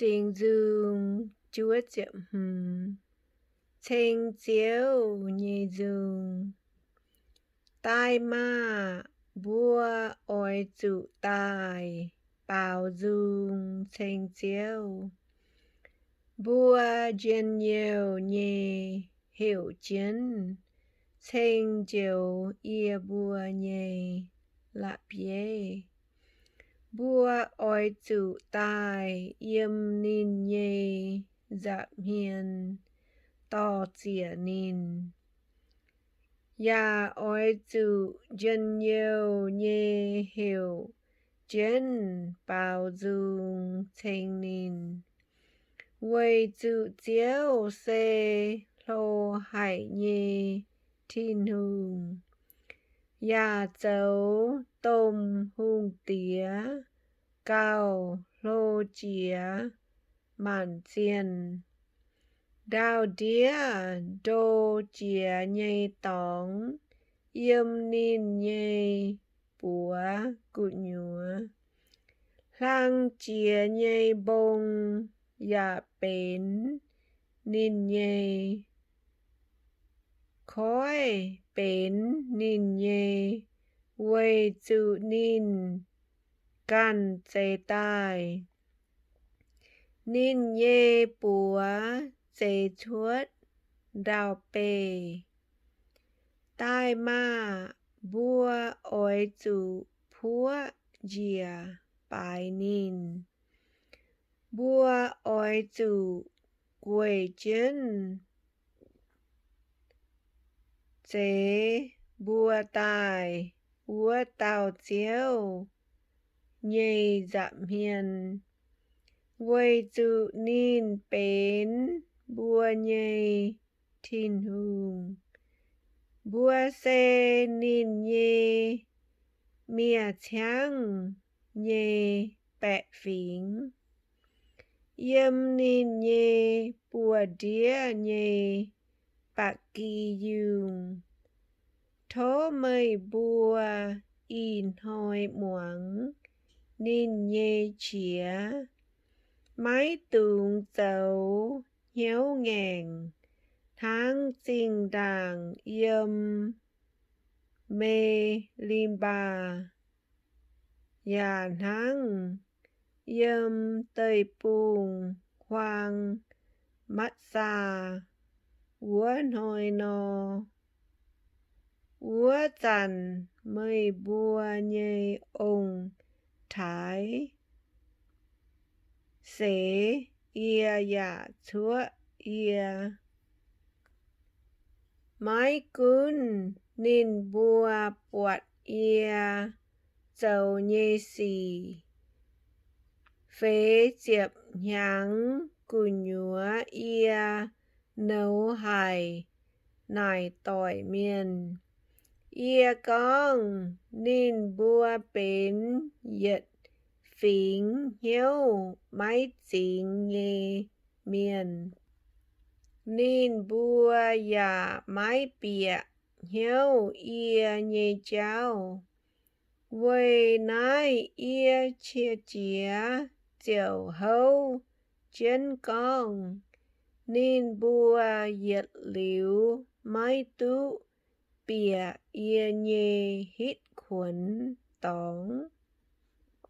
Dingc Nzung. Ceng Ziouv nyei nzung. Daaih maah! Mbuo oix zuqc daaih baaux nzung ceng Ziouv. Mbuo njien-youh nyei heuc jienv ceng njoux yie mbuo nyei la'bieiv. Mbuo oix zuqc daaih yiem ninh nyei nza'hmien dor-ziec ninh, yaac oix zuqc njien-youh nyei heuc jienv baaux nzung ceng ninh. Weic zuqc Ziouv se hlo haic nyei Tin-Hungh, yaac zoux domh hungh diex gauh hlo jiex maanc zienh. Ndau-ndiev ndo jiex nyei dorngx yiem ninh nyei buoz gu'nyuoz. Hlang jiex nyei mbong yaac benx ninh nyei, koiv benx ninh nyei, weic zuqc ninh ganh zeix daaih. Ninh nyei buoz zeix cuotv ndau-beih. Daaih maah! Mbuo oix zuqc puoqv njiec baaix ninh. Mbuo oix zuqc gueic jienv zeix mbuo daaih wuov dauh Ziouv nyei nza'hmien, weic zuqc ninh benx mbuo nyei Tin-Hungh. Mbuo se ninh nyei miev-ciangv nyei baeqc fingx, yiem ninh nyei buoz-ndiev nyei ba'gi yungh. Tov meih mbuo ih hnoi muangx ninh nyei qiex, maiv dungx zoux hnyouv ngaengc hnangv zinh ndaangc yiem Me^li^mbaa, yaac hnangv yiem deic-bung-huaang Matv^saa wuov hnoi nor. Wuov zanc meih mbuo nyei ong-taaix seix yie yaac cuoqv yie. Maiv gunv ninh mbuo buatc yie zoux nyei sic, feix ziepc hnyangx gu'nyuoz yie nouz haic naaic doic mienh. Yie gorngv, ninh mbuo benx yietc fingx hnyouv maiv zingx nyei mienh. Ninh mbuo yaac maiv bieqc hnyouv yie nyei jauv. Weic naaiv yie qiex jiez ziouc houv jienv gorngv, ninh mbuo yietc liuz maiv duqv bieqc yie nyei hitv kuonx dorngx.